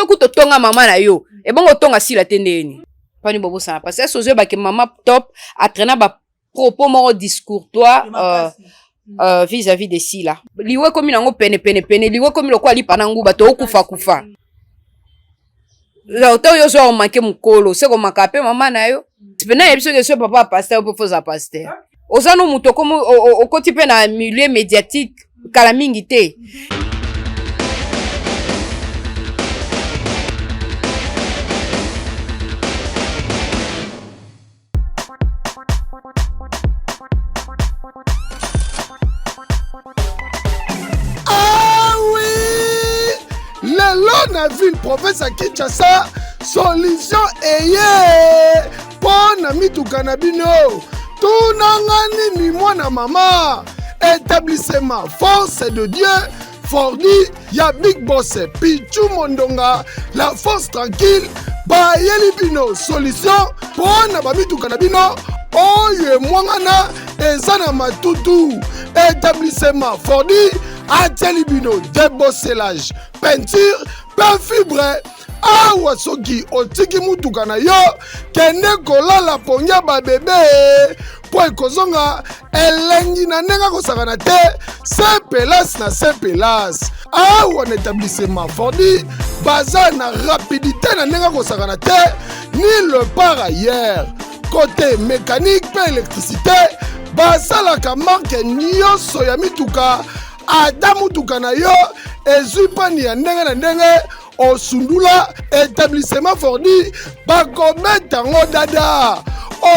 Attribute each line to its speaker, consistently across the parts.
Speaker 1: Soki kutu otonga mama na yo, ebongo otonga Sila te ndenge nini? Pani bobosana parce que ozoyeba ke mama Top atraina ba propos moko discourtois vis-à-vis de Sila. Liwa ekomi nango pene pene pene, liwa ekomi lokola lipa na nguba, tokokufa kufa. Ota oyo ozwa omake mokolo, se komaka pe mama na yo. Pe na yebi soki soki papa pasteur pe foza pasteur. Oza no moto okomi okoti pe na milieu médiatique kala mingi te.
Speaker 2: Ah oui! Lelo na ville province ya Kinshasa, solution eye mpo na mituka na bino. Tunanga nini mwana mama? Établissement Force de Dieu Fordi ya Big Boss Pichu Mondonga, la force tranquille, bayeli bino solution mpo na bamituka na bino oyo emwangana eza na matutu. Établissement Fordi atieli bino debosselage, peinture mpe fibre. Awa soki otiki mutuka na yo, kende kolala pongi ya babebe mpo ekozonga elengi na ndenge akosakana te. Se pelas na se pelas. Awa na établissement Fordi baza na rapidité na ndenge akosakana te, ni le par ailleurs. Côté mécanique mpe électricité, basalaka marke nyonso ya mituka. Ata mutuka na yo ezwi pani ya ndenge na ndenge, osundula établissement Fordi bakobeta yango dada.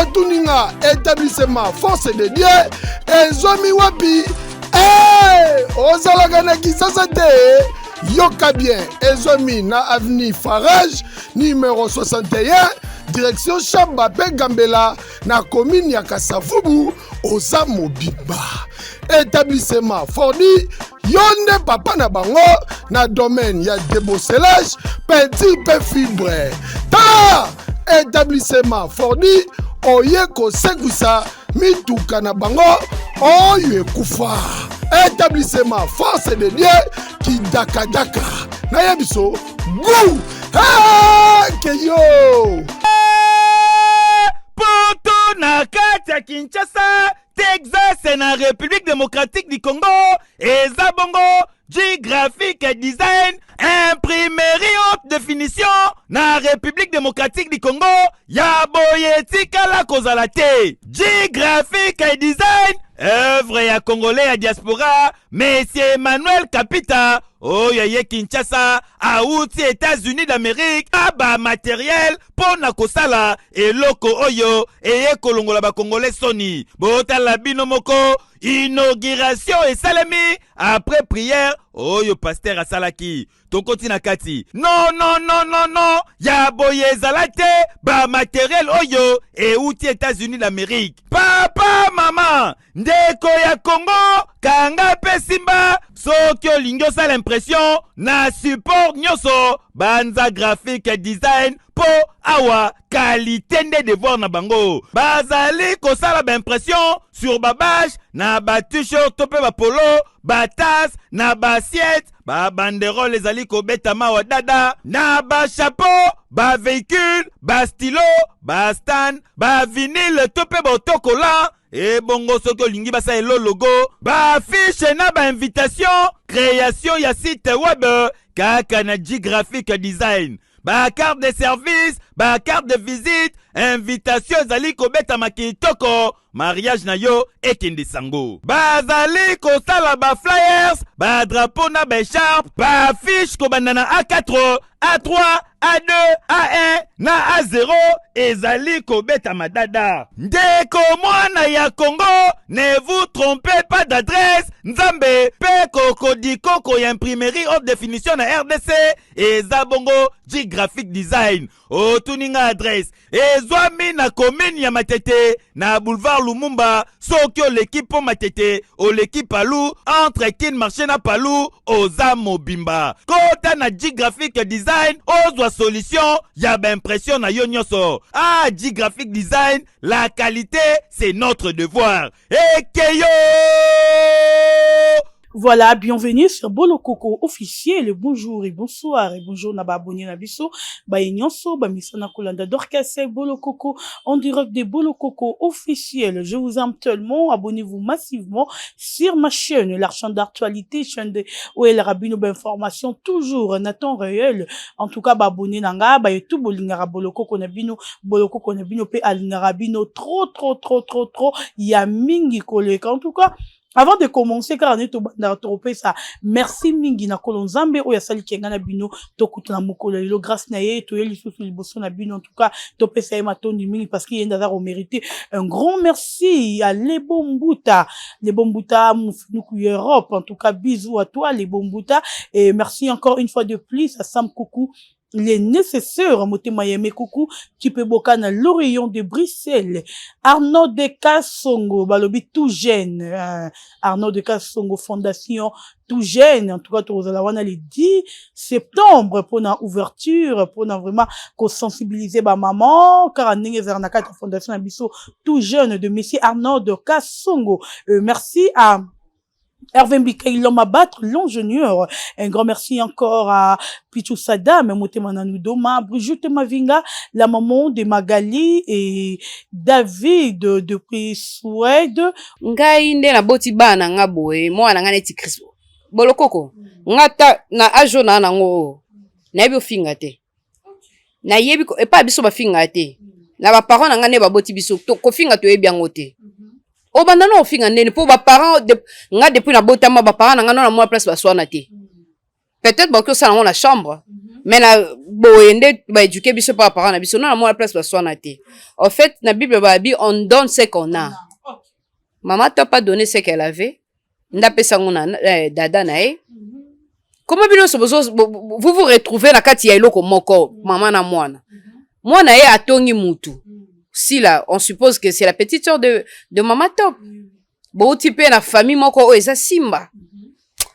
Speaker 2: Otuninga établissement Force de Dieu ezwami wapi? Hey, ozalaka na Kisasa te? Yoka bien, ezwami na avenue Farage numéro 61, direction Chamba mpe Gambela na commune ya Kasavubu. Oza mobimba établissement Fordi, yo nde papa na bango na domaine ya débosselage, peinture mpe fibre. Tala établissement Fordi oye kosekwisa mituka na bango oyo ekufa. Établissement Force de Dieu kidakadaka nayebi so gu keyo
Speaker 3: poto na kati ya Kinshasa, Texas na République démocratique du Congo, eza bongo G-Graphic Design, imprimerie haute définition na République démocratique du Congo, ya boye etikala kozala te. G-Graphic Design, œuvre ya Congolais ya diaspora, Monsieur Emmanuel Kapita, oyo aye Kinshasa, awuti États-Unis d'Amérique, aba matériel mpo na kosala eloko oyo eye kolongola bakongolais soni. Botala bino moko, inauguration esalemi après prière oyo pasteur asalaki. Tokoti na kati. Non, non, non, non, non, ya boye ezala te. Ba matériel oyo euti États-Unis d'Amérique. Papa, mama, ndeko ya Congo, kanga pe simba. Soki olingi osala impression na support nyonso, banza graphique design, po awa qualité nde devoir na bango. Bazali kosala ba impression sur ba bâche na ba t-shirt to pe ba polo, ba tasse na ba assiette, ba banderole ezali kobetama wa dada na ba chapeau, ba véhicule, ba stylo, ba stand, ba vinyle to pe ba autocollant. Ebongo soki olingi basala elo logo, ba affiche na ba invitation, création ya site web kaka na G Graphic Design, ba carte de service, ba carte de visite, invitation ezali kobetama kitoko, mariage na yo ekende sango. Bazali kosala ba flyers, ba drapeau na ba écharpe, ba affiche kobanda na A4, A3, A2, A1 na A0 ezali kobetama dada. Ndeko mwana ya Congo, ne vous trompez pas d'adresse. Nzambe pe kokodikoko ya imprimerie haute définition na RDC eza bongo G Graphic Design. Otuni nga adresse, ezwami na commune ya Matete na boulevard Lumumba. Soki oleki po Matete, oleki Palu, entre Kin Marché na Palu, oza mobimba. Kota na G Graphic Design, ozwa solution ya ba impression na yo nyonso. Ah, G Graphic Design, la qualité c'est notre devoir. Ekeyo!
Speaker 4: Voilà, bienvenue sur Bolo Coco officiel. Bonjour et bonsoir et bonjour na ba abonné na biso, ba nyonso, ba misana kolanda Dorcas Bolo Coco en direct de Bolo Coco officiel. Je vous aime tellement, abonnez-vous massivement sur ma chaîne, la chaîne d'actualité, chaîne de où rabino d'information toujours en temps réel. En tout cas, ba abonné nanga, ba YouTube bolingara Bolo Coco na bino, Bolo Coco na bino pe alingara bino trop trop trop trop trop ya mingi koleka. En tout cas, avant de commencer, kaka nde tobandaka, tokopesa merci mingi na Nkolo Nzambe oyo asaliki ngai na bino tokutana mokolo lelo. Grâce na ye toye lisusu liboso na bino. En tout cas, topesa ye matondi mingi parce que ye nde aza komérite un grand merci. À Lebo Mbuta, Lebo Mbuta Mofinuku Europe, en tout cas bisous à toi, Lebo Mbuta, et merci encore une fois de plus à Sam Koukou les nécessaires, motema yeme kuku Kipeboka na l'Orient de Bruxelles, Arnaud de Kassongo balobi tout jeune, Arnaud de Kassongo, fondation tout jeune. En tout cas, tozala wana le 10 septembre mpona ouverture, mpona vraiment kosensibiliser bamaman kaka ndenge ezalaka na kati ya fondation na biso tout jeune de monsieur Arnaud de Kassongo. Merci à Hervé Mbikaï, l'homme à battre, l'ingénieur. Un grand merci encore à Pichou Sadam, Motema Doma, Brigitte Mavinga, la maman de Magali et David depuis Suède.
Speaker 1: Ngai nde naboti bana nga boye, mwana nga neti Chris Bolokoko, nga ta na age oyo naa nango oyo, nayebi ofinga te, nayebi epai biso bafinga te na baparent na nga nde baboti biso. Kofinga toyebi yango te. Obanda na ofinga ndeni mpo baparent nga depuis nabotama, baparent na nga no na mwa place baswana te. Peut-être bakoki osala yango na chambre, mais na boye nde baéduquer biso mpa baparent na biso, no na mwa place baswana te. En fait, na Bible babi: on donne ce qu'on a. Mama Top a donné ce qu'elle avait, nde apesa yango na dada na ye. Comment bino nyonso vous vous retrouvez na kati ya eloko moko, mama na mwana? Mwana ye atongi mutu Sila, on suppose que c'est la petite sœur de Mama Top. Bouti mpe na famille moko oyo eza Simba.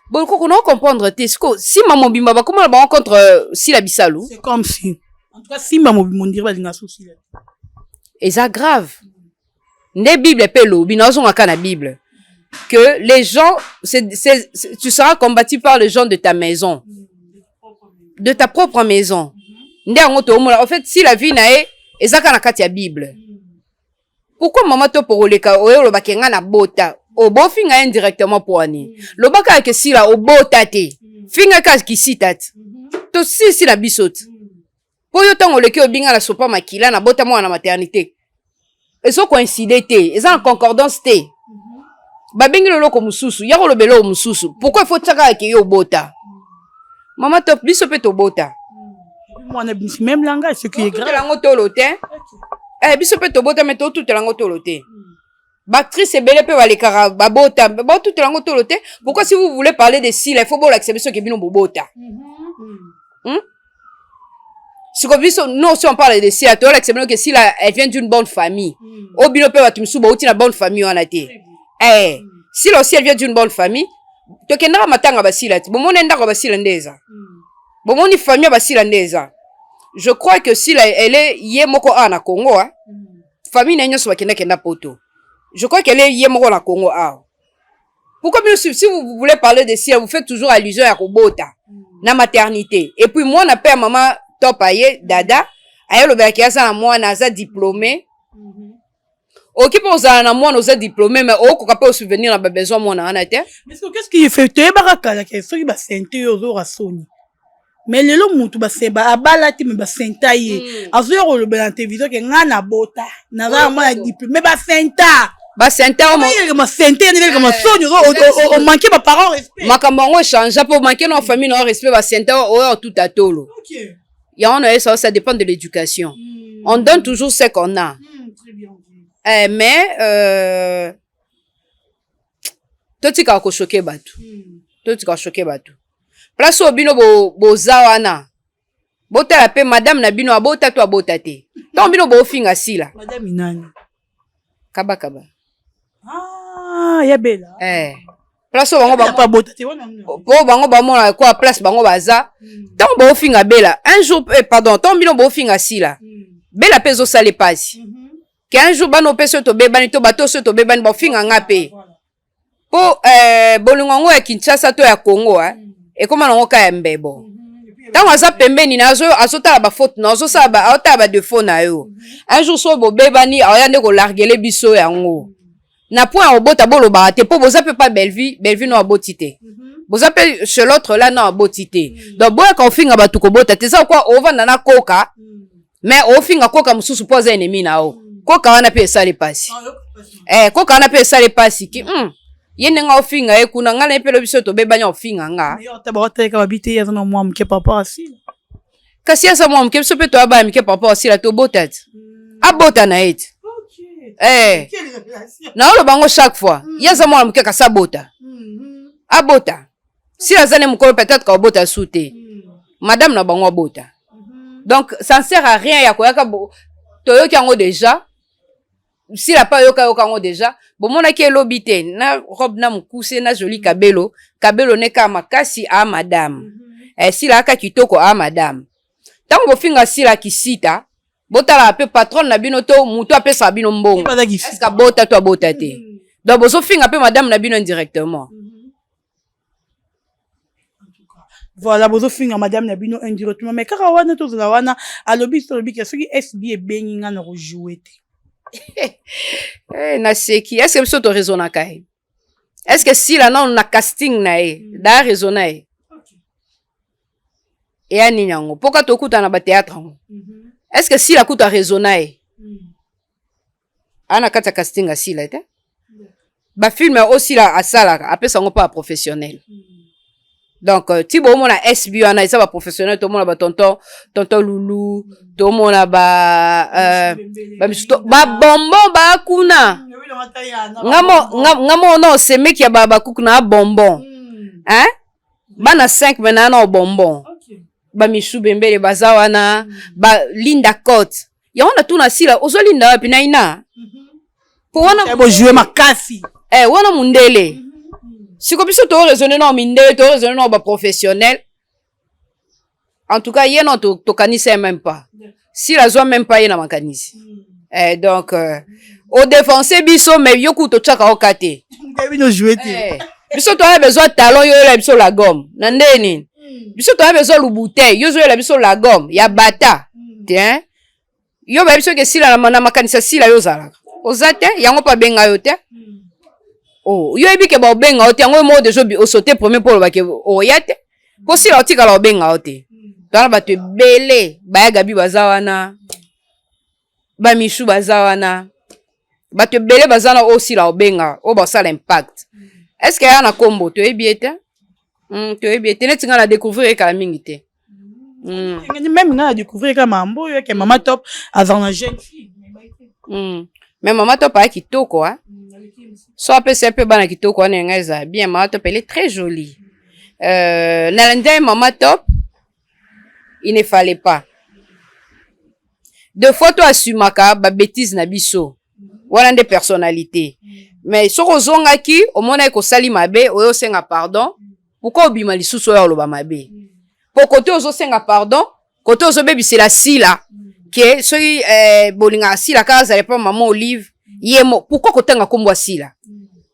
Speaker 1: Bolokoko na comprendre te siko Simba mobimba bakóma na bango contre Sila Bisalu.
Speaker 4: C'est comme si, en tout cas, Simba mobimba ondiri balinga so Sila.
Speaker 1: Eza grave. Nde Bible mpe elobi, nazongaka na Bible, que les gens, tu seras combattu par les gens de ta maison, de ta propre maison. Nde yango toomona. En fait, si la vie na ye eza kaka na kati ya Bible, pourquoi mama to koleka oyo olobaki nga na bota, obofinga ye indirectement? Mpo wani loba kaka ke Sila obota te, finga kaka kisita te, tosisi na biso te. Mpo yo ntango oleki obinga na sopa makila na bota mwana na maternité, ezocoïncide te, eza na concordance te. Babengi loloko mosusu ya koloba eloko mosusu. Pourquoi il faut tia kaka ke yo obota? Mama Top, biso mpe tobota.
Speaker 4: Mwana bimisi même langage, ce qui est grave.
Speaker 1: Totutela yango tolo te. Biso mpe tobota, me totutela yango tolo te. Baactrice ebele mpe balekaka babota, batutela yango tolo te. Pourquoi, si vous voulez parler de Sila, il faut bolakisa biso ke bino bobota? Siko biso, nous aussi on parle de Sila, toyolakisa bino ke Sila, elle vient d'une bonne famille. Oyo bino mpe bato mosusu bauti na bonne famille wana te. Sila aussi, elle vient d'une bonne famille. Tokendaka matanga basila te, bomoni ndako ya basila nde eza, bomoni famille ya basila nde eza. Je crois que Sila, elle est ye moko awa na Congo, hein? Famille na ye nyonso bakendakenda poto. Je crois qu'elle est ye moko na Congo awa. Pourquoi bino, si vous voulez parler de Sila, vous faites toujours allusion ya kobota na maternité? Et puis mwana mpe ya mama Top aye, dada aye, olobelaki aza na mwana, aza diplômé. Okoki mpe ozala na mwana, oza diplômé, mais okoka mpe osouvenir na babesoin mwana wana te.
Speaker 4: Mais qu'est-ce qui fait? Toyebaka kala ke soki basente yo, ozoyoka soni, mais lelo mutu baseba abala te, me basenta ye, azoya kolobela na télévision ke nga na bota, naza na mwana diplôme, mais basenta.
Speaker 1: Basenta.
Speaker 4: Masente yaneleka masoni, omanke baparent respect.
Speaker 1: Makambo yango echange mpo manke na famille na yo respect, basenta oyo otuta tolo yango na ye. Ça dépend de l'éducation. On donne toujours ce qu'on a. Mais totikaka kochoquer bato, totika kochoquer bato. Place oyo bino boza wana, botala mpe madame na bino abota to abota te. Ntango bino bofinga Sila.
Speaker 4: Madame nani?
Speaker 1: Kabakaba.
Speaker 4: Ah, ya Bela.
Speaker 1: Place oyo bango po bango bamona kwa place bango baza. Ntango bofinga Bela un jour, pardon, ntango bino bofinga Sila, Bela mpe ezosala epasi ke un jour bana opesi oyo tobebani to bato oyo tobebani bafinga nga mpe. Mpo bolingo yango ya Kinshasa to ya Congo, ekóma nango ka ya mbebo. Ntango aza pembeni na azotala bafaute na azosala, aotala badéfauts na yo. Un jour so bobebani, aoya nde kolarguer biso yango na point ya kobota. Bolobaka te mpo boza mpe pa Bellevue. Bellevue no aboti te, boza mpe chez l'autre là no aboti te. Donc boyaka kofinga bato kobota te. Eza kwa ovanda na koka, mais ofinga koka mosusu mpo aza ennemi na yo. Koka wana mpe esali mpasi, koka wana mpe esali mpasi ki ye ndenge ofinga ye kuna. Ngai na ye mpe lobi biso tobebani, ofinga nga.
Speaker 4: Baoteleka babi te, aza na mwa moke papa asila.
Speaker 1: Kasi aza mwa moke, biso mpe toya baya mike. Papa asila, tobota ti abota na ye ti. Naoloba yango chaque fois, ye aza mwana moke, kasi abota, abota. Sila aza ne mokolo, peut-être kaobota su te. Madame na bango abota. Donc ça ne sert à rien ya koyaka. Toyoki yango déjà, Sila mpe ayoka, yoka yango déjà. Bomonaki elobi te na robe na mokuse na joli kabelo, kabelo ne kaka makasi a madame. Sila aka kitoko a madame. Ntango bofinga Sila kisita, botalaka mpe patronne na bino to motu apesaka bino mbongo, est-ce abota to abota te? Donc bozofinga mpe madame na bino indirectement.
Speaker 4: Voilà, bozofinga madame na bino indirectement. Mais kaka wana tozala wana, alobi so, alobi ke soki SB ebengi nga na kojouer te.
Speaker 1: Naseki. Est-ce biso toraisonnaka ye? Est-ce Sila nano na casting na ye da raisonna ye eya nini yango? Mpoka tokutana na bathéâtre yango, est-ce Sila kuta raisonna ye aa na kati ya casting? Asila te. Bafilms oyo Sila asalaka, apesa yango mpo ya professionnel. Donc ti bomona SB wana eza baprofessionnel. Tomona batonton, tonton Lulu, tomona ba bamisu, babonbon bakuna. Nga moko na osemeki ya bakuku na bonbon, hein? Bana 5 me naa na bonbon. Bamisu bembele baza wana, balinda cote yango. Natuna Sila, ozolinda wapi na ina
Speaker 4: po wana bojouer makasi?
Speaker 1: Wana mundele. Siko biso toraisonner na mindele, toraisonner na baprofessionnel. En tout cas ye no tokanisa ye même pas. Sila azwa même pas ye na makanisi. Donc odéfense biso, mais yo kutu totiaka oka te.
Speaker 4: Bino jouer te.
Speaker 1: Biso toya besoin talon, yo oyela biso la gomme na nde nini? Biso toya besoin lubute, yo ozoyela biso la gomme ya bata te. Yo bayebi soki esila na makanisi ya Sila, yo ozalaka oza te. Yango mpo abenga yo te. Oh, yo yebi ke baobenga yo te. Yango yo moko deja osote premier mpo olobake oya te, mpo Sila otikala obenga yo te. Twana bato ebele baya, Gabi baza wana, bamisu baza wana, bato ebele baza na oyo Sila obenga, oyo basala impact. Est ce que aya na nkombo toyebi ye te? Toyebi ye te. Neti ngai na découvrir ekala mingi te.
Speaker 4: Même nga na découvrir kaka mambo oyo ke Mama Top azala na jeune fille.
Speaker 1: Mais Mama Top aya kitoko, a so apesa mpe bana kitoko wana, yanga ezala bien. Mama Top, elle est très jolie. Nalandi ye Mama Top, il ne fallait pas. Deux fois to assumaka babêtises na biso wana nde personnalité. Mais soki ozongaki, omonaki kosali mabe, oyo osenga pardon, pourquoi obima lisusu oyo oloba mabe? Po kote ozosenga pardon, kote ozobebisela Sila ke soki bolingaka Sila kaka azala mpa Mama Olive ye mo. Pourquoi kotanga nkombo ya Sila?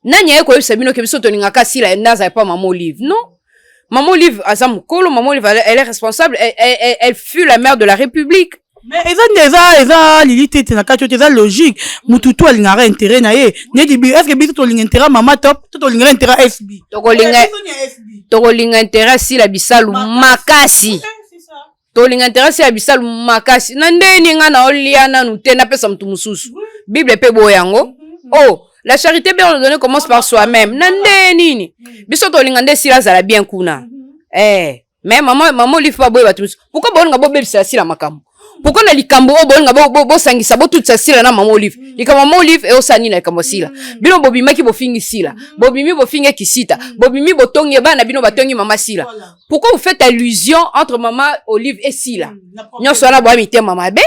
Speaker 1: Nani aye koyebisa bino ke biso tolingaka Sila nde azala mpa Mama Olive? Non, Mama Olive aza mokolo. Mama Olive, elle est responsable, elle fut la mère de la République.
Speaker 4: Mais eza nde eza lili te te na kati oyo te. Eza logique, mutu tu alingaka intérêt na ye. Neti est ce que biso tolinga intérêt Mama Top to tolingaka intérêt SB?
Speaker 1: Tokolinga intérêt Sila Bisalu makasi, tolinga intérêt Sila Bisalu makasi. Na ndeni nga na olia nanu te, napesa motu mosusu. Bible mpe boya yango: oh, la charité bien ordonnée commence par soi-même. Na nde nini biso tolinga nde Sila azala bien kuna. Mais mama Olive mpo aboye bato mosusu. Pourquoi bolinga bobebisela Sila makambo? Pourquoi na likambo oyo bolinga bosangisa, botutisa Sila na Mama Olive? Likambo Mama Olive eosala nini na likambo Sila? Bino bobimaki bofingi Sila, bobimi bofingi Kisita, bobimi botongi bana bino, batongi mama Sila. Pourquoi vous faites allusion entre Mama Olive et Sila? Nyonso wana boya mitema mabe,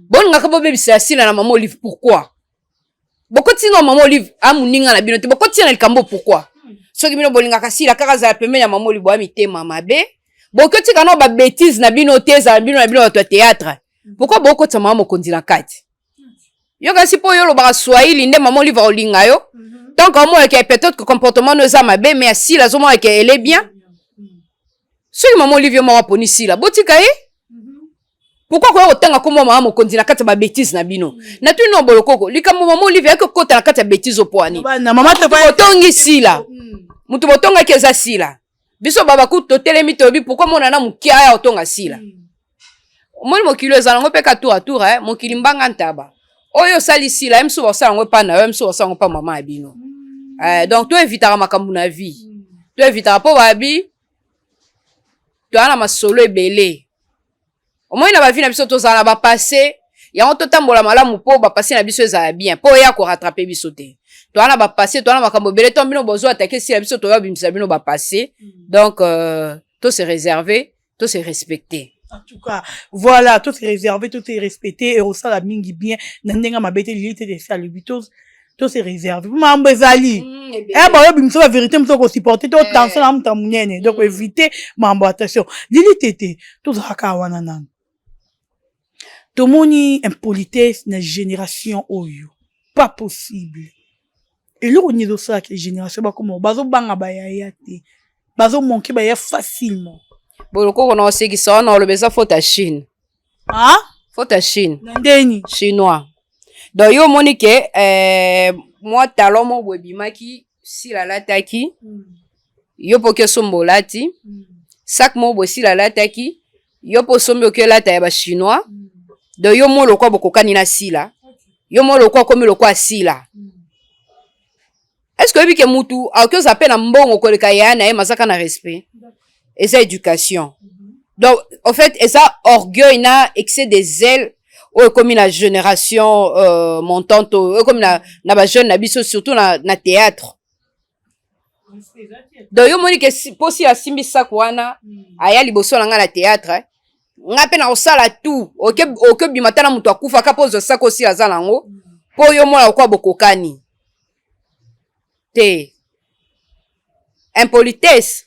Speaker 1: bolingaka bobebisela Sila na Mama Olive. Pourquoi bokoti na Mama Olive amoninga na bino te? Bokoti na likambo pourquoi? Soki bino bolingaka Sila kaka azala pembeni ya Mama Olive, boya mitema mabe. Bokoki otika nao babêtises na bino te, ezala bino na bino bato ya théâtre. Pourquoi bokotisa mama mokonzi na kati? Yo kasi mpo oyo olobaka swahili nde Mama Olive olinga yo. Tant que omona ke peut-être que comportement no eza mabe, mais asila azomona ke elle est bien. Soki mama Olivier moko aponi Sila, botika ye. Pourquoi koya kotanga kombo mama mokonzi na kati ya babêtises na bino? Natuni no Bolokoko, likambo mama Olivier ayaki kokota na kati ya bêtise opoani? Botongi Sila, moto botongaki eza Sila. Biso babaku totelemi, toyebi pourquoi mona na mokia aya otonga Sila. Omoni, mokili ezala yango mpe ka tour à tour, eh? Mokili mbanga ntaba. Oyo osali Sila ye, mosusu basala yango epa na yo, ye mosusu basala yango mpa mama ya bino. Donc toevitaka makambo na vie, toevitaka mpo babi toya na masolo ebele. Omoni, na bavie na biso tozala na bapassé yango, totambola malamu mpo bapassé na biso ezala bien, mpo oya korattraper biso te. Toza na bapassé, toza na makambo ebele. To bino bozwa atake Sila, biso toya bimisa bino bapassé. Donc to se réserver, to se respecter.
Speaker 4: En tout cas, voilà, tout est réservé, tout est respecté, et osala mingi bien, na ndenge mabe te. Lili te esi alobi to se réserve. Mambo ezali e bayobi miso ba vérité moso kosupporter to tension na moto ya monene, donc éviter mambo. Attention, Lili Tete, tozalaka wana nano, tomoni impolitesse na génération oyo, pas possible. Eloko nini ezosalaka génération bakoma bazobanga bayaya te, bazomanquer baya facilement?
Speaker 1: Bolokoko na osekisa wana, oloba eza faute ya Chine.
Speaker 4: Ah?
Speaker 1: Faute ya Chine.
Speaker 4: Na ndeni?
Speaker 1: Chinois. Donc yo omoni ke mwa talon moko boye ebimaki, Sila alataki, yo mpo oki osomba olati. Sac moko boye Sila alataki, yo mpo osombi, oki olata ya bachinois. Donc yo mo lokwa bokokani na Sila, yo mo lokwa okomi lokwa Sila. Est ce que oyebi ke mutu akoki ozala mpe na mbongo koleka yaya na ye, mazaka na respect? Eza éducation. Donc en fait eza orgueil na excès de zèle oyo ekomi na génération montante, oyo ekomi na bajeune na biso, surtout na théâtre. Donc yo moni ke mpo si asimbi sac wana, aya liboso na ngai na théâtre, nga mpe na kosala tout, okebima ta na moto akufaka mpo ozwa sac osi aza nango, mpo yo mona lokola bokokani te. Impolitesse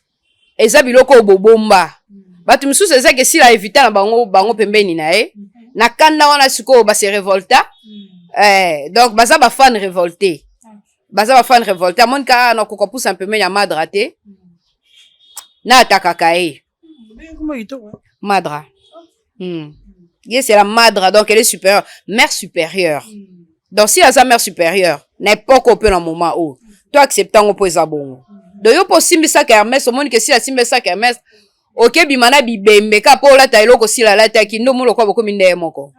Speaker 1: eza biloko oyo bobomba. Bato misusu eza ke Sila evita na bango, bango pembeni na ye na kanda wana, sikoyo base révolta. Donc baza bafan révolté, baza bafan révolté. Amoni kaka na koka pusa pembeni ya Madra te, na atakaka ye Madra. Ye c'est la Madra, donc elle est supérieure, mère supérieure. Donc si aza mère supérieure na époque oyo mpe na moment oyo, to accepte yango mpo eza bongo. Donc yo mpo osimbisaka Hermès, omoni ke Sila asimbisaka Hermès, okebima na bibembe kaka mpo olata eloko Sila alataki, nde omoni lokola bokomi ndeye moko.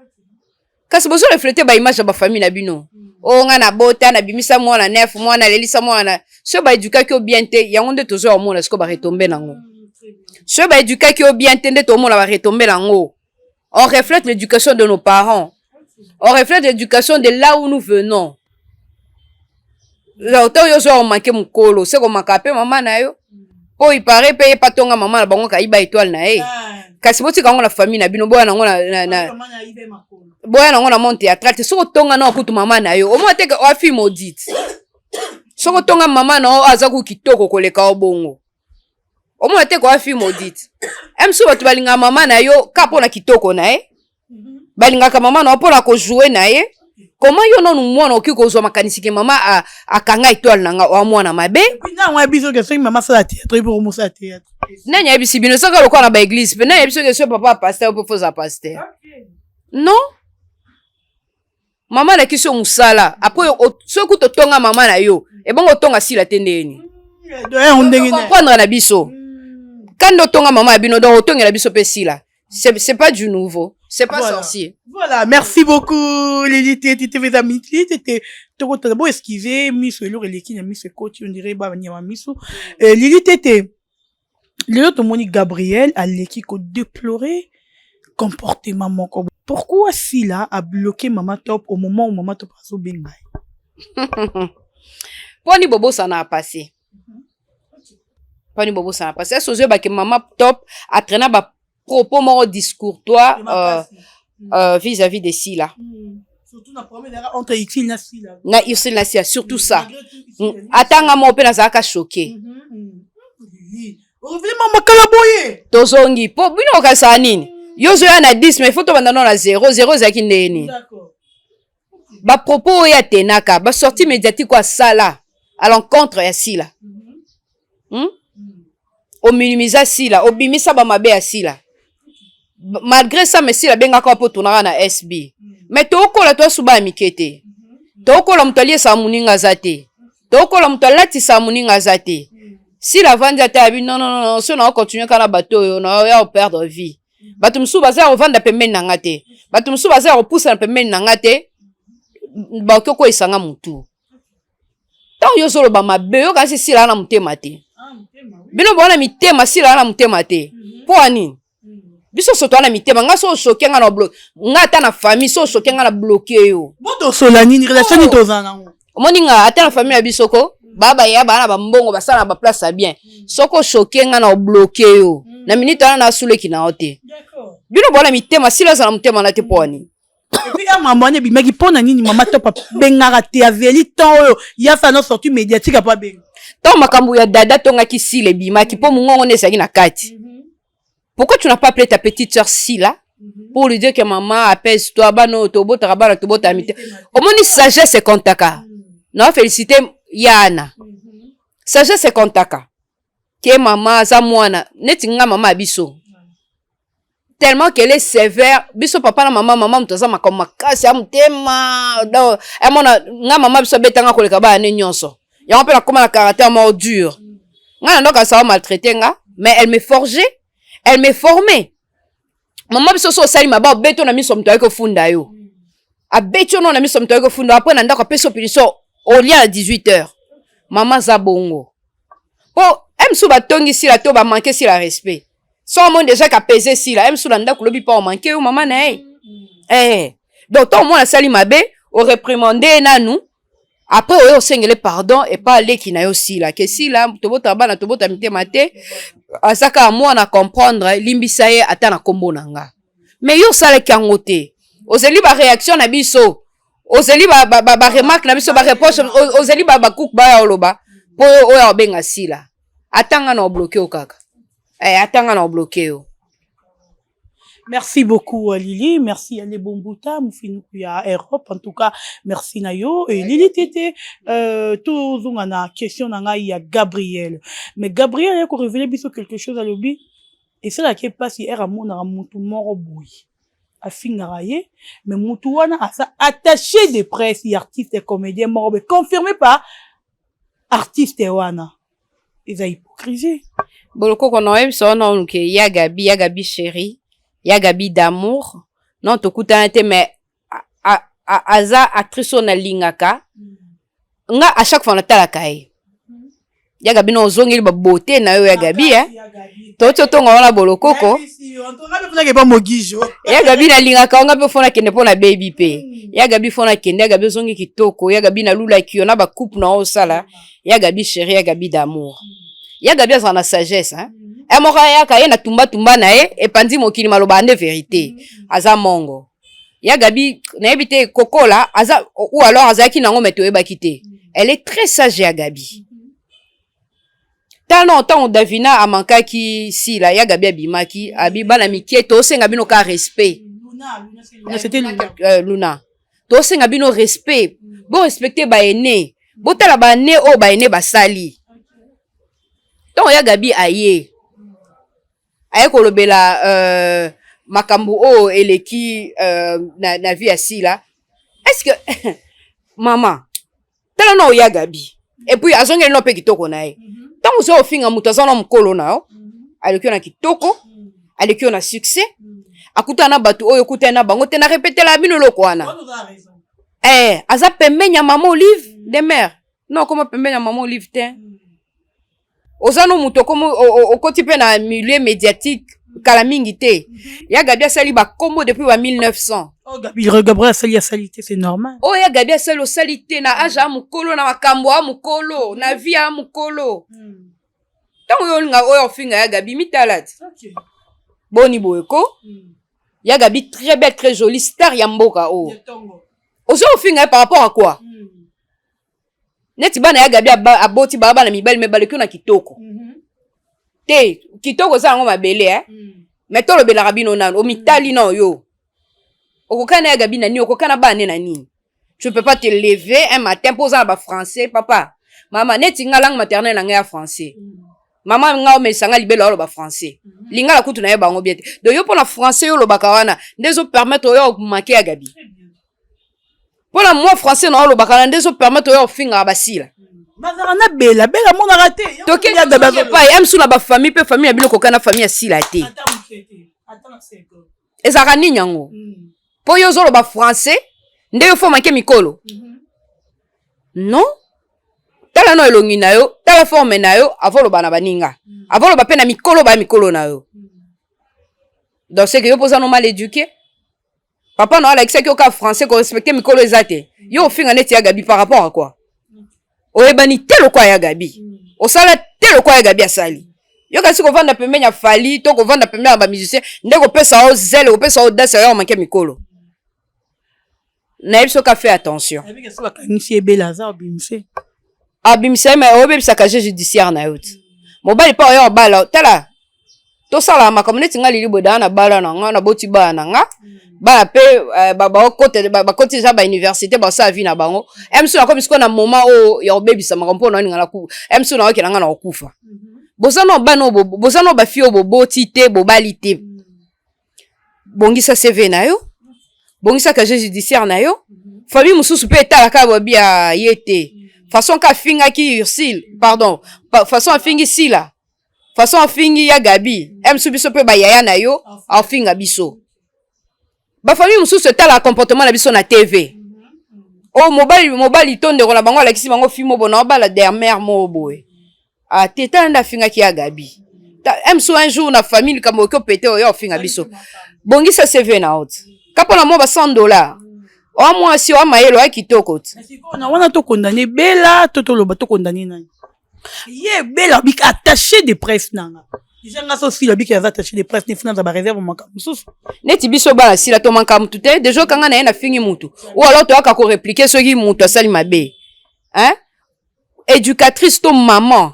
Speaker 1: Kasi bozo refléter baimage ya bafamille na bino. Oyo nga nabota, nabimisa mwana nef, mwana alelisa mwana. Soki baéduquaki yo bien te, yango nde tozoya komona sikoyo baretombées nango. Soki baéduquaki yo bien te, nde tomona baretombées nango. On reflète l'éducation de nos parents, on reflète l'éducation de là où nous venons. Donc oyo ozwa komanquer mokolo, se komaka mpe mama na yo, mpo ipare mpe ye patonga mama na bango kayiba étoile na ye. Kasi botika yango na famille na bino, boya nango boya nango na monde théâtral te. Soki otonga na okutu mama na yo, omona te ke oa fille maudite. Soki otonga mama na yo aza ku kitoko koleka yo bongo, omona te ke oa fille maudite. Mosusu bato balingaka mama na yo ka mpo na kitoko na ye, balingaka mama na yo mpo na kojouer na ye. Comment yo nanu mwana okoki kozwa makanisi ke mama akanga étoile na nga? Oa mwana mabe.
Speaker 4: Nango yebi soki soki mama asala théâtre, ye mpo mosala théâtre.
Speaker 1: Nani ayebisi bino? Soki lokola na baéglise mpe, nani ayebi soki soki papa pasteur mpe foza pasteur? Non, mama alakisi yo mosala. Après soki kuta otonga mama na yo, ebongo otonga Sila te ndeni? Comprendre na biso kanda otonga mama ya bino, donc otongela biso mpe Sila. C'est pas du nouveau, c'est pas sorcier.
Speaker 4: Voilà, merci beaucoup Lili Tete TV amis. Lili Tete, tokotala bo esquiver miso, eloko eleki na miso ekoti, on dirait banyama miso. Lili Tete, lelo tomoni Gabriel aleki kodéplorer comportement moko. Pourquoi Sila a bloqué Mama Top au moment où Mama Top azobenga
Speaker 1: ye? Mponi bobosana passé, mponi bobosana passé. Ese ozoyebake Mama Top atraîna bapropos moko discourtois vis-à-vis de Sila.
Speaker 4: Surtout na problème entre Ursule na Sila.
Speaker 1: Na Ursule na Sila, surtout ça. Atanga moko mpe nazalaka choqué.
Speaker 4: Vraiment makala boye.
Speaker 1: Tozongi mpo bino okasala nini? Yo ozoya na 10, mais faut tobanda no na 0. 0 ezalaki ndeni? Bapropos oyo atenaka, basortie médiatique oyo asala. À l'encontre ya Sila, Ominimisa Sila, obimisa bamabe ya Sila. Malgré ça, mais Sila abengaka mpo tonaka na SB. Mais tokola, toasuba ya mike te. Tokola, moto aliesaka moninga aza te. Tokola, moto alatisaka moninga aza te. Sila avandi ata yabi: "Non, non, non, so na ocontinue kaka na bato oyo, na ya operdre vie. Bato mosusu baza ya kovanda pembeni na nga te, bato mosusu baza ya kopusana pembeni na nga te, bakoki okweyisanga motu." Ntango yo ozoloba mabe, yokanisi Sila na motema te. Bino bona mitema, Sila na motema te. Mpo ya nini? Biso so toa na mitema. Nga so oshoke nga na bloquer nga, ata na famille, so oshoke nga na bloquer yo.
Speaker 4: Bo tosola nini? Relation nini tozala nango?
Speaker 1: Omoni nga, ata na famille na biso ko baa baya, baa na bambongo, basala na baplace ya bien, soki oshoke nga na obloquer yo na minute wana, nasuleki na yo te. Bino bona mitema, Sila aza na motema na te. Mpo ya nini?
Speaker 4: Et puis ya mambo wana ebimaki, mpo na nini mama Top abengaka te? Aveli temps oyo ya sa no sortie médiatique apo abenga.
Speaker 1: Ntango makambo ya dada tongaki Sila ebimaki, mpo mongongo nde ezalaki na kati, pourquoi tu n'as pas appelé ta petite sœur Sila pour lui dire que maman, apaise-toi, bana oyo tobotaka bana, tobotaka mite? Omoni, sagesse ekontaka. Na félicité yana, sagesse ekontaka ke mama aza mwana neti nga. Mama ya biso, tellement qu'elle est sévère, biso papa na mama, mama moto aza makambo makasi ya motema. Donc amona nga, mama biso abetanga koleka bana ne nyonso. Yango mpe nakóma na caractère moko dur. Nga na ndoko asala maltraité nga, mais elle me forgeait, elle me formait. Mama biso, so osali mabe, obeti yo na miso, moto ayaki kofunda yo, abeti yo no na miso, moto ayaki kofunda. Après na ndako apesi yo punition, olia na 18 heures. Mama aza bongo mpo mosusu batongi Sila to bamanke Sila respect. So omoni déjà kapese Sila mosusu na ndako, lobi mpa omanke yo mama na ye. Donc ntango mwana asali mabe, oréprimande nanu, après oyo osengele pardon epa aleki na yo Sila, ke Sila, tobotaka bana, tobota mitema te, aza kaka mwana, comprendre, limbisa ye ata na nkombo na nga. Mais yo osalaki yango te. Ozeli baréaction na biso, ozeli baremarque na biso, bareproche, ozeli bakuku baya oloba mpo oyo abenga Sila. Ata nga na obloquer yo kaka, ata nga na obloquer yo.
Speaker 4: Merci beaucoup Lili, merci Ale Bombuta, Moufinuku ya Europe. En tout cas, merci na yo. Et Lili Tete, tozonga na question na ngai ya Gabriel. Mais Gabriel a révélé biso quelque chose à lobi. Et c'est la qui passe hier à mon mutu moko boye. Afingaka ye, mais mutu wana aza attaché de presse, artiste et comédien moko boye, confirmé par artiste wana. Eza hypocrisie.
Speaker 1: Bolokoko na oyebisa wana oluke ya Gabi, ya Gabi chéri, ya Gabi d'amour. Non, tokutana te, mais aza actrice oyo nalingaka nga. À chaque fois natalaka ye, ya Gabi, na ozongeli babote na yo, ya Gabi, touti otonga wana bolokoko. Ya Gabi nalingaka nga mpe, fo nakende mpo na bebi mpe ya Gabi, fo nakende. Ya Gabi ozongi kitoko. Ya Gabi, nalulaki yo na bacoupe na osala. Ya Gabi chéri, ya Gabi d'amour, ya Gabi azala na sagesse, hein? E moko ayaka ye na tumbatumba na ye, epandi mokili, maloba nde vérité. Aza mongo ya Gabi, nayebi te kokola aza ou alors azalaki nango, me toyebaki te. Elle est très sage, ya Gabi. Tala ntango Davina amankaki Sila, ya Gabi abimaki abi: "Bana mike, tosenga bino ka respect." Luna, tosenga bino respect, borespecte baene, botala bane oyo baene basali. Ntango ya Gabi aye kolobela makambo oyo eleki na vie ya Sila, est ce que mama, tala na oya Gabi, et puis azongeli no mpe kitoko na ye. Ntango oza ofinga moto aza na mokolo na yo, aleki yo na kitoko, aleki yo na succès, akutana na bato oyo okutani na bango te. Na repetela bino eloko wana, aza pembeni ya mama Olive de mare. Non, okoma pembeni ya mama Olive te. Oza no moto okoti mpe na milieu médiatique kala mingi te. Ya Gabi asali bakombo depuis ba 1900.
Speaker 4: Oh, Gabriel asali, asali te, c'est normal.
Speaker 1: Oyo ya Gabi asali, osali te na age ya mokolo, na makambo ya mokolo, na vie ya mokolo. Ntango oyo olinga oyo ofinga ya Gabi, mitala ti boni boye ko. Ya Gabi très belle, très jolie, star ya mboka oyo. Ozo ofinga ye par rapport à quoi? Neti bana ya Gabi aboti baa bana mibali, me baleki yo na kitoko te. Kitoko eza yango mabele, eh? Me tolobelaka bino nanu, omitali na oyo okoka na ya Gabi na nini, okoka na bana ne na nini? Tu peux pas te lever un matin mpo oza na bafrançais. Papa, Mama, neti nga, langue maternelle na ngai ya français. Mama nga omelisa nga libelo, aloba français. Lingala kutu na ye bango bien te. Donc yo, mpona français yo olobaka wana nde ezopermettre oyo omanquer ya Gabi? Mpona mwa français na olobaka wana nde ezopermettre oyo ofingaka basila?
Speaker 4: Bazalaka na Bela. Bela amonaka te.
Speaker 1: Tokeepai msu na bafamille mpe famille na bino koka na famille ya Sila te. Ezalaka nini yango? Mpo yo ozoloba français nde yo faut manquer mikolo? Non, tala no elongi na yo, tala forme na yo avoloba na baninga, avoloba mpe na mikolo baya mikolo na yo. Donc c'est que yo mpoza no mal éduqué. Papa na yo alakisaki yo kaka français, korespecter mikolo eza te. Yo ofinga neti ya Gabi par rapport à quoi? Oyebani te lokwa ya Gabi, osala te lokwa ya Gabi asali. Yo kasi kovanda pembeni ya Fally to kovanda pembeni ya bamusicien nde kopesa yo zele, kopesa yo audace ya omanquer mikolo? Nayebi soki afe attention.
Speaker 4: Bakangisi ebele, aza obimise.
Speaker 1: Abimisa ye, mais oyebisaka casier judiciaire na yo ti mobali mpe oya obala. Tala, tosalaka makambo neti nga lili boye daa na bala na nga, naboti bana na nga, bana mpe bakoti eza bauniversité, basala vie na bango. Mso nakomi sikoyo na moment oyo ya kobebisa makambo mpo naoninga na mso naokela nga na kokufa. Boza na bana oyo, boza na bafille oyo boboti te, bobali te. Bongisa CV na yo, bongisa casier judiciaire na yo. Famille mosusu mpe etalaka babi ya ye te. Façon ka afingaki Ursile, pardon, façon afingi Sila, façon afingi ya Gabi, msu biso mpe bayaya na yo afinga biso. Bafamille mosusu etalaka comportement na biso na TV. Oyo mobali, mobali to ndeko na bango alakisi bango film oyo bona obala dermere moko boye ate, tala nde afingaki ya Gabi. Msu un jour na famille likambo oki opete oyo ofinga biso. Bongisa CV na yo ti ka mpona mwa ba 100 $. Oa mwasi, oa mayele, oya kitoko ti.
Speaker 4: Na wana tokondane Bela to toloba tokondane nani? Ye Bela abiki attaché de presse nanga déjà. Nga so Sila abiki aza attaché de presse, nefuna aza baréserve makambo mosusu.
Speaker 1: Neti biso bana Sila tomanka mutu te. Déjà okanga na ye na fingi mutu ou alors toyaka korépliquer soki mutu asali mabe, hein? Éducatrice to maman,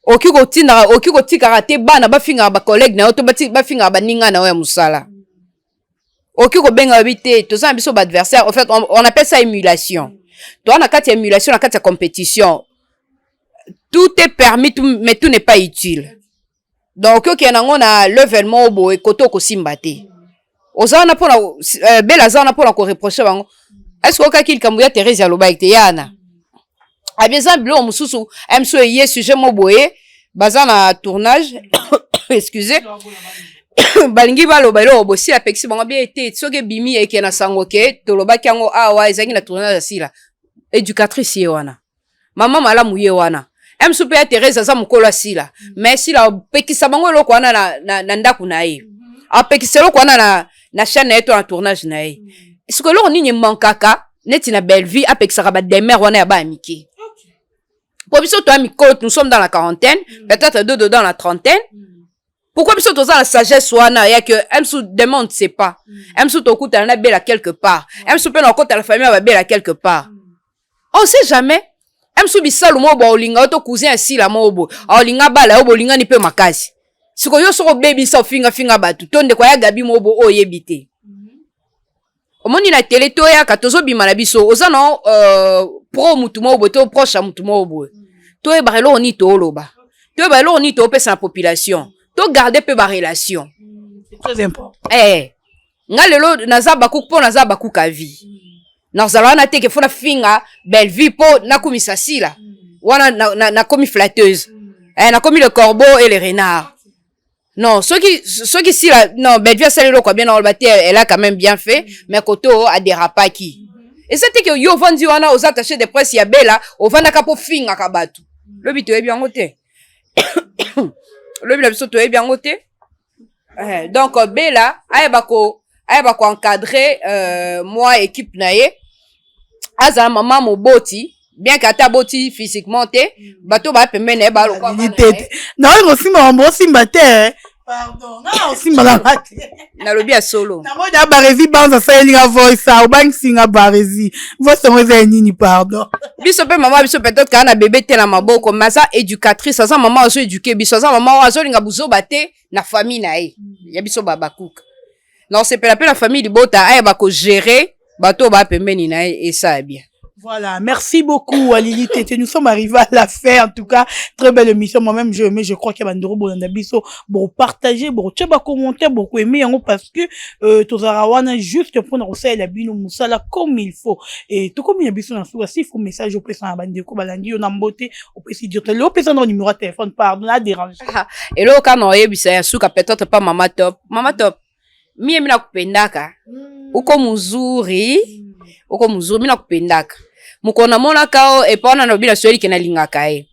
Speaker 1: okoki kotindaka, okoki kotikaka te bana bafingaka bacollègue na yo to bafingaka baninga na yo ya mosala. Okoki kobenga babi te, toza na biso baadversaire. En fait, on appelle ça émulation. Toza na kati ya émulation, na kati ya compétition. Tout est permis tout, mais tout n'est pas utile. Donc okoki okende yango na level moko boye kote okosimba te. Oza wana mpona Bela, aza wana mpona koreprocher bango. Est ce que okaki likambo ya Therese alobaki te yana abi eza biloko mosusu mso eye sujet mo boye, baza na tournage, excusez, balingi baloba eloko bosila, apekisi bango bie te. Soki ebimi eke na sango ke tolobaki yango awa, ezalaki na tournage ya Sila. Éducatrice ye wana, mama malamu ye wana. Msu mpe ya Therese aza mokolo asila, mais Sila apekisa bango eloko wana na ndako na ye, apekisa eloko wana na chaîne na ye to na tournage na ye. Siko eloko nini emankaka neti na Bellevue apekisaka bademere wana ya baya mike? Po biso toya mikolo, nous sommes dans la quarantaine, peut-être deux dans la trentaine. Pourquoi biso toza na sagesse wana ya que msu demain on ne sait pas, msu tokutana na Bela quelque part, msu mpe na okota la famille ya babela quelque part, on sait jamais, msu bisalu moko boye olinga yo to cousin ya Sila moko boye aolinga bala yo, bolingani mpe makasi. Sikoyo yo soki obebisa, ofingafinga bato to ndeko ya Gabi moko boye oyo oyebi te, omoni na tele, toyaka tozobima na biso, oza na pro mutu moko boye to proche ya mutu moko boye, toyebaka eloko nini tooloba, toyeba eloko nini toopesa na population, togarde mpe barelation.
Speaker 4: C'est très important.
Speaker 1: Eh, nga lelo naza bakuku mpo naza bakuka vie, nazala wana te ke faut nafinga Bellevue mpo nakumisa Sila. Wana nakomi flatteuse, eh, nakomi le corbeau et le renard. Non, soki Sila, non, Bellevue asali eloko ya bien, naoloba te elle a quand même bien fait, mais kote oyo adérapaki. Eza te ke yo ovandi wana, oza attaché de presse ya Bela, ovandaka mpo fingaka bato. Lobi toyebi yango te, lobi na biso toyebi yango te. Eh, donc Bela ayeba koencadrer mwa équipe na ye, azala mama moboti, bien ke ata aboti physiquement te, bato baya pembeni na ye balokwa.
Speaker 4: Te, naoyi kosimba mambo osimba te, pardon, nga na osimba nanga te.
Speaker 1: Nalobi ya solo.
Speaker 4: Namoni ya Baresi Banza asayelinga voice, obangisinga Baresi. Voice yango eza ya nini? Pardon.
Speaker 1: Biso mpe mama biso peut-être kaka na bebe te na maboko, mais aza éducatrice, aza mama azoéduquer biso, aza mama oyo azolinga buzoba te na famille na ye ya biso babakuka. Na osepela mpe na famille libota ayeba kogérer bato oyo baya pembeni na ye, esala bien.
Speaker 4: Voilà, merci beaucoup Lili Tete. Nous sommes arrivés à la fin, en tout cas, très belle émission. Moi-même, je mais je crois qu'il y a bandeko bolanda biso, bon partager, bon tu vas commenter, beaucoup aimer yango parce que tozara wana juste pour nous la bino musala comme il faut. Et tout comme il y a biso na suka, s'il faut message au pesa na bandeko balandi yo na mbote, au pesi dire le pesa na numéro de téléphone, pardon, na dérange.
Speaker 1: Eloko kaka na oyebisa ya suka, peut-être pas Mama Top. Mama Top, mie mi nakupendaka, uko muzuri, uko muzuri, mi nakupendaka. Mokolo namonaka o epa wana, nalobi na swahili ke nalingaka ye.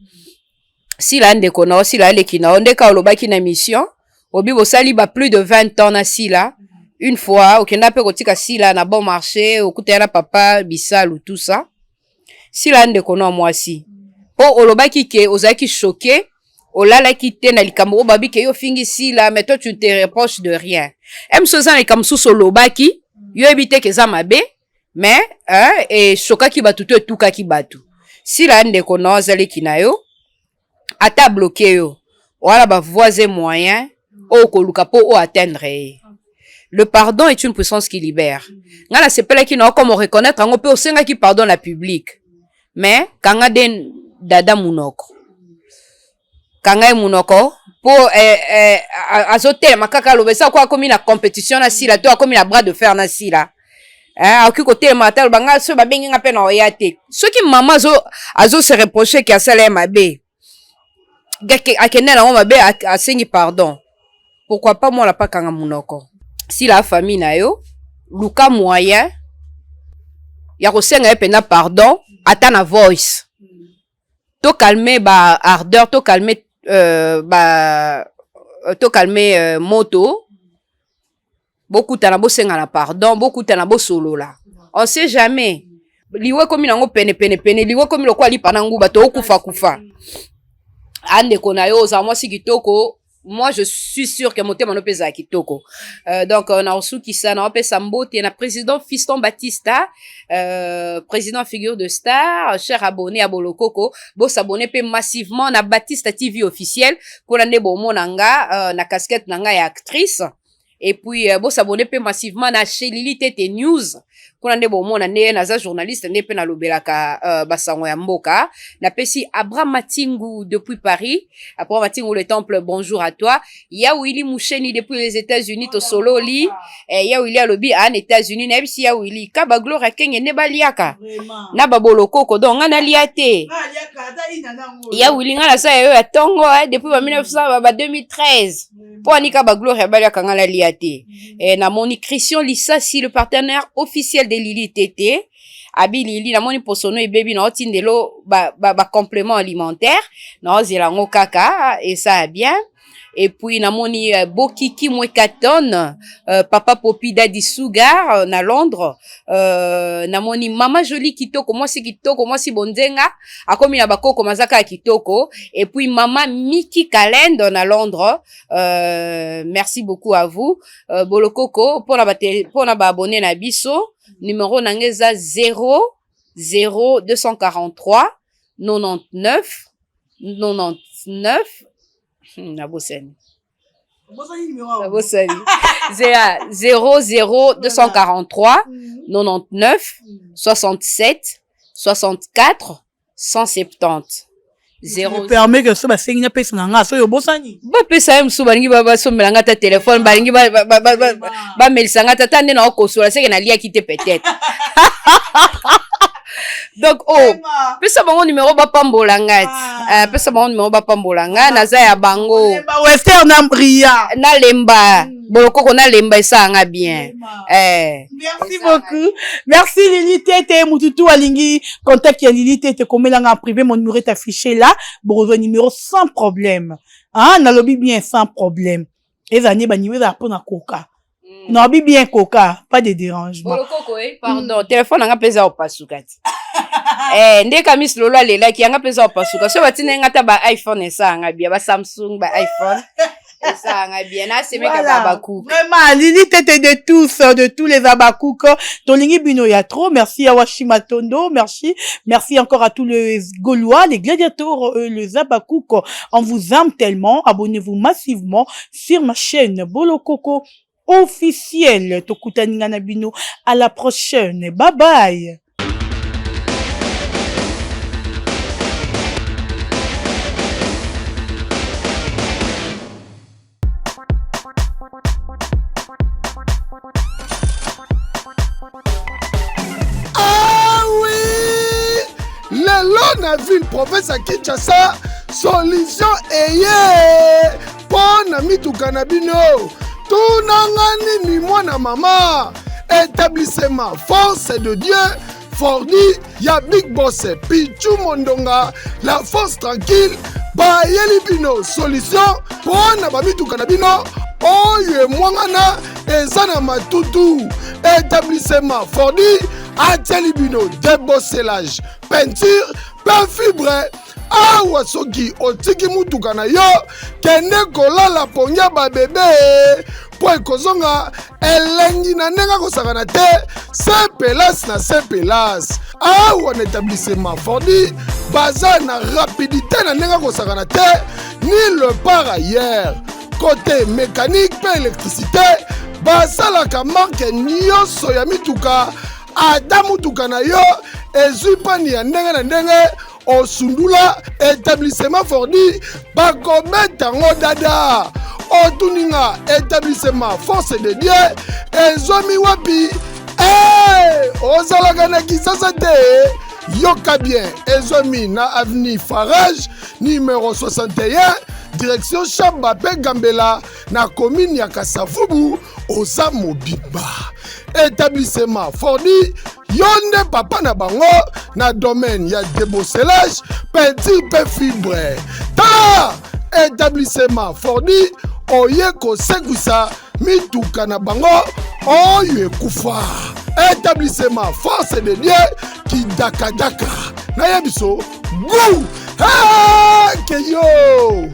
Speaker 1: Sila ndeko na yo, Sila aleki na yo. Ndeka olobaki na mission obi bosali ba plus de 20 ans na Sila. Une fois okenda mpe kotika Sila na Bon Marché, okutana na papa Bisalu, tout ça. Sila ndeko na mwasi, mpo olobaki ke ozalaki choqué, olalaki te na likambo oyo babi ke yo ofingi Sila, mais toi tu ne te reproches de rien. Mosusu eza na likambo mosusu olobaki, yo yebi te ke eza mabe, mais hein, eshokaki bato to etukaki bato. Sila ndeko na yo, azaleki na yo, ata bloqué yo wana, bavoies et moyens oyo koluka mpo oyo atteindre ye. Le pardon est une puissance qui libère. Ngai nasepelaki na yo comme reconnaître yango mpe osengaki pardon na public, mais kanga de dada munoko, kanga ye munoko mpo azotelema kaka aloba eza ko akomi na compétition na Sila to akomi na bras de fer na Sila. Akoki kotelema ata aloba nga soki babengi nga mpe na oya te. Soki mama azo se reproche ke asala ye mabe, akende nango mabe, asengi pardon, pourquoi pas mwana pa kanga munoko? Sila famille na yo, luka moyen ya kosenga ye mpenza pardon, ata na voice, to calmer ba ardeur, to calmer ba to calmer moto. Bokutana, bosengana pardon, bokutana, bosolola. On sait jamais, liwa ekomi nango pene pene pene, liwa ekomi lokola lipa na nguba, tokokufa kufa. Andeko na yo, ozala mwasi kitoko, moi je suis sûr que motema no mpe ezala kitoko. Donc na osukisa na opesa mbote na président Fiston Batista, président figure de star. Cher abonné ya Bolokoko, bosabonner mpe massivement na Batista TV officiel. Kuna nde bomona nga na casquette na nga ya actrice. Et puis bosabonner mpe massivement na chez Lili Tete News. Kuna nde bomona nde naza journaliste, nde mpe nalobelaka basango ya mboka. Napesi Abraham Matingu depuis Paris, Abraham Matingu le temple, bonjour à toi. Ya Willi Musheni depuis les États-Unis, tosololi. Ya Willi alobi aa na États-Unis. Nayebisi ya Willi ka bagloire akenge nde baliaka na babolokoko, donc nga nalia te. Ya Willi, nga nasala yo ya ntongo depuis ba 1900 ba 2013, mpo anika bagloire baliaka, nga nalia te. Namoni Christian Lisasi, le partenaire officiel de Lili Tete. Abi Lili, namoni posono ebebi na otindelo bacomplément ba alimentaire, naozela yango kaka esala bien. Et puis namoni Bokiki Mwekaton, papa Popi Dadi Sugar na Londres. Namoni mama Jolie kitoko, mwasi kitoko, mwasi bonzenga, akomi na bakoko mazaka ya kitoko. Et puis mama Miki Kalendo na Londres, merci beaucoup à vous. Bolokoko mpona baabonné na biso, numéro na nga eza 0 0 243 99 99. Nabosani, nabosani. 0 0 243 99 67 64 170 0.
Speaker 4: Permet que so basengi napesa na nga, soki obosani.
Speaker 1: Bapesa ye mosusu, balingi basombela nga ta telefone, balingi bamelisa nga tata nde naokosola seke naliaki te peut-être. Donc oh, pesa bango numéro, bapambola nga ti. Pesa bango numéro, bapambola nga, naza ya bango.
Speaker 4: Wester na Bria.
Speaker 1: Nalemba Bolokoko, nalemba, esalanga bien.
Speaker 4: Merci beaucoup, merci Lili Tete. Mututu alingi contact ya Lili Tete, komelanga en privé, mon numéro est affiché là, bokozwa numéro sans problème. Ah, nalobi bien, sans problème. Ezala nde banimero ezala mpona koka, nalobi bien, koka, pas de dérangement.
Speaker 1: Bolokoko, pardon, telefone nanga mpe eza opasuka ti. Nde Kamis Lolo alelaki yanga mpe eza opasuka. So batina nga ta ba iPhone, esalanga bien, ba Samsung, ba iPhone esalanga bien, nasemeka.
Speaker 4: Voilà.
Speaker 1: Babakuka.
Speaker 4: Vraiment, Lili Tete de tous, de tous les Abakouk. Tolingi bino ya trop. Merci à Washima Tondo. Merci. Merci encore à tous les Gaulois, les gladiateurs, les Abakouk. On vous aime tellement. Abonnez-vous massivement sur ma chaîne Bolokoko officiel. Tokutani na bino. À la prochaine. Bye bye.
Speaker 2: na ville province ya Kinshasa, solution eye mpo na mituka na bino. Tunanga nini mwana mama? Établissement Force de Dieu Fordi ya Big Boss Pichu Mondonga, la force tranquille, bayeli bino solution mpo na bamituka na bino oyo emwangana eza na matutu. Établissement Fordi atieli bino débosselage, peinture mpe fibre. Awa soki otiki mutuka na yo, kende kolala pongi ya babebe mpo ekozonga elengi na ndenge akosakana te. Sepelas na sepelas awa na établissement Fordi baza na rapidité na ndenge akosakana te, nulle part ailleurs. Côté mécanique mpe électricité, basalaka marque nyonso ya mituka. Ata mutuka na yo ezwi panne ya ndenge na ndenge, osundula établissement Fordi, bakobeta yango dada. Otuninga établissement Force de Dieu ezwami wapi? Hey, ozalaka na Kisasa te? Yoka bien, ezwami na avenue Farage numéro 61, direction Chamba mpe Gambela, na commune ya Kasavubu. Oza mobimba établissement Fordi, yo nde papa na bango na domaine ya débosselage, peinture mpe fibre. Tala établissement Fordi, oye kosekwisa mituka na bango oyo ekufa. Établissement Force de Dieu, kidakadaka nayebi so gu keyo.